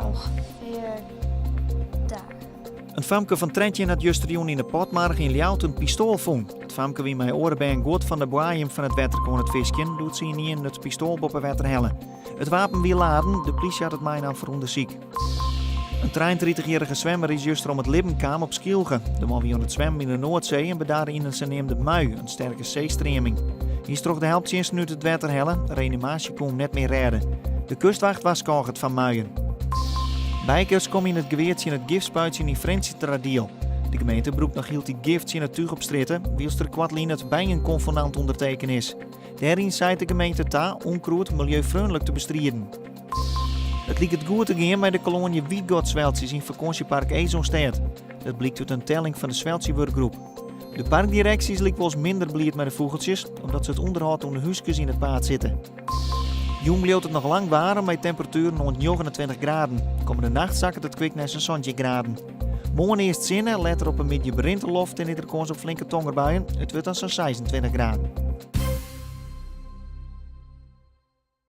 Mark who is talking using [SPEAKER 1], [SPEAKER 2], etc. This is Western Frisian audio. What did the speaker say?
[SPEAKER 1] Ongefear daar.
[SPEAKER 2] In famke fan 13 hat justerjûn yn de Potmarge yn Ljouwert in pistoal fûn. It famke wie mei oare bern guod fan de boaiem fan it wetterke oan it fiskjen doe't se ynienen it pistoal boppe wetter helle. It wapen wie laden, de plysje hat it meinaam foar ûndersyk. In 33-jierrige swimmer is juster om it libben kaam op Skylge. De man wie oan it swimmen yn de Noardsee en bedarre yn in saneamde mui, in sterke seestreaming. Hy is troch de helptsjinsten út it wetter helle, reanimaasje koe him net mear rêde. De kustwacht warskôget foar muien. Bikers komme yn it gewear tsjin it gifspuitsjen yn Frjentsjerteradiel. De gemeente brûkt noch hieltyd gif tsjin it túch op strjitte, wylst der koartlyn it bijenkonvenant ûndertekene is. Dêryn seit de gemeente ta ûnkrûd miljeufreonlik te bestriden. It liket goed te gean mei de koloanje wytgatsweltsjes yn fakânsjepark Esonstêd. Dat blykt út in telling fan de sweltsjewurkgroep. De parkdireksje is lykwols minder bliid mei de fûgeltsjes, omdat se it ûnderhâld oan de húskes yn it paad sitte. Jûn bliuwt it noch lang waarm mei temperatueren oant 29 graden. Kommende nacht sakket it kwik nei sa'n 17 graden. Moarn earst sinne, letter op 'e middei berint de loft en is der kâns op flinke tongerbuien. It wurdt dan sa'n 26 graden.